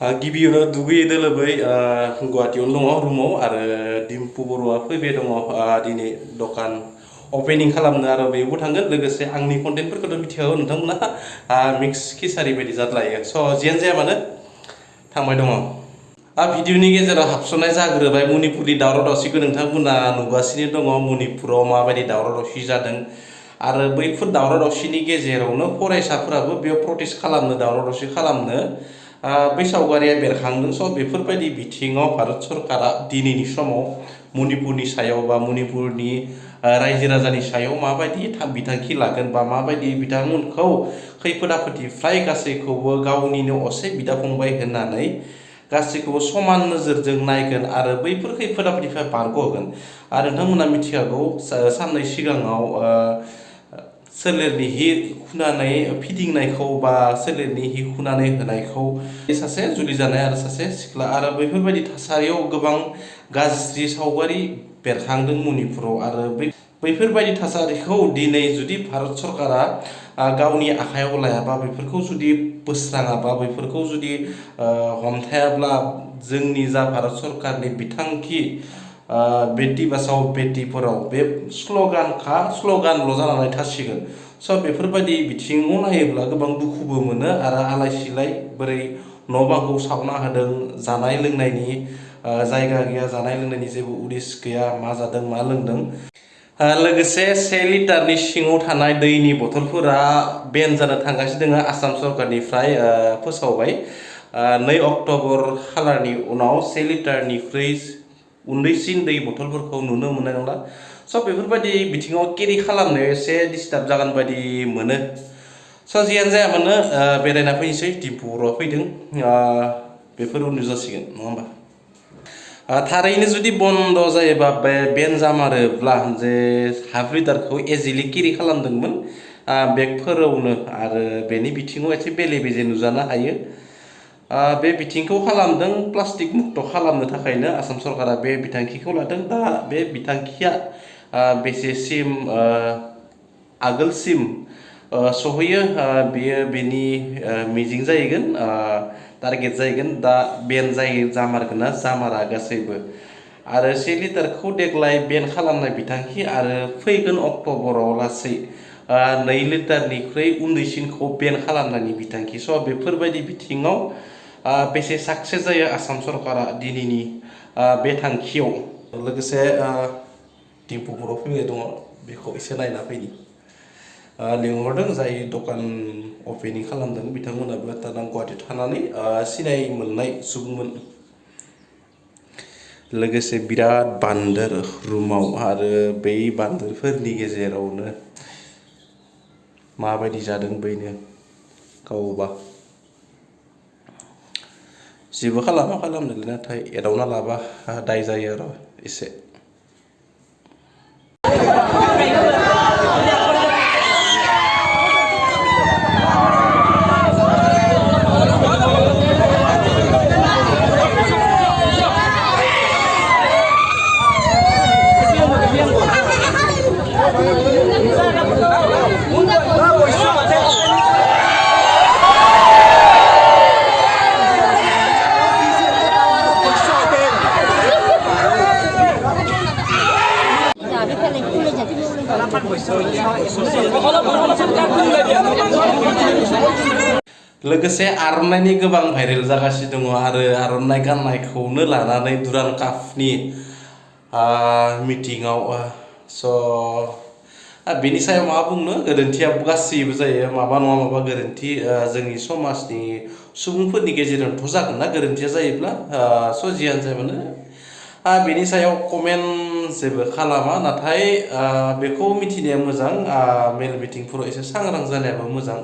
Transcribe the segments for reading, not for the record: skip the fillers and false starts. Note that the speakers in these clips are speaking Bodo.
गिबियावनो दुगैयै दोलोबै गुवाहाटीयावनो दङ रुमाव आरो डिम्पु बर'आ फैबाय दङ दिनै दखान अपेनिं खालामनो आरो बेयावबो थांगोन लोगोसे आंनि कन्टेन्टफोरखौथ' मिथिखागौ नोंथांमोना मिक्स खिसारि बायदि जाद्लायो स' जियानो जाया मानो थांबाय दङ भिडिअनि गेजेराव हाबसननाय जाग्रोबाय मणिपुरनि दावराव दावसिखौ नोंथांमोना नुगासिनो दङ मणिपुराव माबायदि दावराव दावसि जादों आरो बैफोर दावराव दावसिनि गेजेरावनो फरायसाफोराबो बेयाव प्रटेस्ट खालामनो दावराव दावसि खालामनो बै सावगारिया बेरखांदों स' बेफोरबायदि बिथिङाव भारत सरकारा दिनैनि समाव मणिपुरनि सायाव बा मणिपुरनि रायजो राजानि सायाव माबायदि बिथांखि लागोन बा माबायदि बिथांमोनखौ खैफोद आफोदनिफ्राय गासैखौबो गावनिनो असे बिदा फंबाय होननानै गासैखौबो समान नोजोरजों नायगोन आरो बैफोर खैफोद आफोदनिफ्राय बारग'होगोन आरो नोंथांमोना मिथिखागौ साननै सिगाङाव सोलेरनि हि खुनानै फिदिंनायखौ बा सोलेरनि हि खुनानै होनायखौ सासे जुलि जानाय आरो सासे सिख्ला आरो बैफोरबायदि थासारियाव गोबां गाज्रि सावगारि बेरखांदों मणिपुराव आरो बैफोरबायदि थासारिखौ दिनै जुदि भारत सरकारा गावनि आखायाव लायाबा बेफोरखौ जुदि बोस्राङाबा बैफोरखौ जुदि हमथायाब्ला जोंनि जा भारत सरकारनि बिथांखि बेटि बासाव बेटि पढ़ाओ बे स्ल'गानल' जानानै थासिगोन स' बेफोरबायदि बिथिङाव नायोब्ला गोबां दुखुबो मोनो आरो आलाय सिलाय बोरै न' बांखौ सावना होदों जानाय लोंनायनि जायगा गैया जानाय लोंनायनि जेबो उदिस गैया मा जादों मा लोंदों लोगोसे 1 लिटारनि सिङाव थानाय दैनि बथलफोरा बेन जानो थांगासिनो दङ आसाम सरकारनिफ्राय फोसावबाय 2 अक्ट'बर खालारनि उनाव 1 लिटारनिख्रुइ उन्दैसिन दै बथलफोरखौ नुनो मोननाय नंला स' बेफोरबायदि बिथिङाव केरि खालामनायाव एसे डिस्टार्ब जागोन बायदि मोनो स' जियानो जाया मानो बेरायना फैनोसै डिम्पु बर'आ फैदों बेफोर उन जासिगोन नङा होमबा थारैनो जुदि बन्द जायोबा बे बेन जामारोब्ला जे हाफ लिटारखौ इजिलि केरि खालामदोंमोन बेगफोरावनो आरो बेनि बिथिङाव एसे बेले बेजे नुजानो हायो बे बिथिंखौ खालामदों प्लास्टिक मुक्त खालामनो थाखायनो आसाम सरकारा बे बिथांखिखौ लादों दा बे बिथांखिया बेसेसिम आगोलसिम सहैयो बेयो बेनि मिजिं जाहैगोन टारगेट जाहैगोन दा बेन जामारगोन ना जामारा गासैबो आरो 1 लिटारखौ देग्लाय बेन खालामनाय बिथांखि आरो फैगोन अक्ट'बराव लासै 2 लिटारनिख्रुइ उन्दैसिनखौ बेन खालामनायनि बिथांखि स' बेफोरबायदि बिथिङाव बेसे साक्सेस जायो आसाम सरकारा दिनैनि बे थांखियाव लोगोसे डिम्पु बर' फैबाय दङ बेखौ एसे नायना फैनि लिंहरदों जाय दखान अपेनिं खालामदों बिथांमोनाबो दाना गुवाहाटीयाव थानानै सिनाय मोननाय सुबुंमोन लोगोसे बिराद बान्दोर रुमाव आरो बै बान्दोरफोरनि गेजेरावनो माबायदि जादों बैनो गावबा जेबो खालामनायलाय नाथाय एदावना लाबा दाय जायो आरो एसे लोगोसे आर'नाइनि गोबां भाइरेल जागासिनो दङ आरो आर'नाइ गाननायखौनो लानानै दुरान कापनि मिटिंआव स' बेनि सायाव मा बुंनो गोरोन्थिया गासैबो जायो माबा नङा माबा गोरोन्थि जोंनि समाजनि सुबुंफोरनि गेजेरावथ' जागोन ना गोरोन्थिया जायोब्ला स' जियानो जाया मानो बेनि सायाव कमेन्ट जेबो खालामा नाथाय बेखौ मिथिनाया मोजां मेल मिटिंफोराव एसे सांग्रां जानायाबो मोजां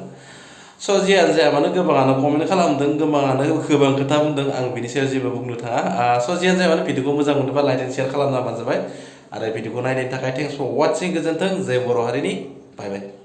स' जियानो जाया मानो गोबाङानो कमेन्ट खालामदों गोबाङानो गोबां खोथा बुंदों आं बिनि सायाव जेबो बुंनो थाङा स' जियानो जाया मानो भिडिअखौ मोजां मोनोबा लाइक एन्ड शेयार खालामना होबानो जाबाय आरो भिडिअखौ नायनायनि थाखाय थेंक्स फर वाचिं गोजोन्थों जय बर' हारिनि बाय बाय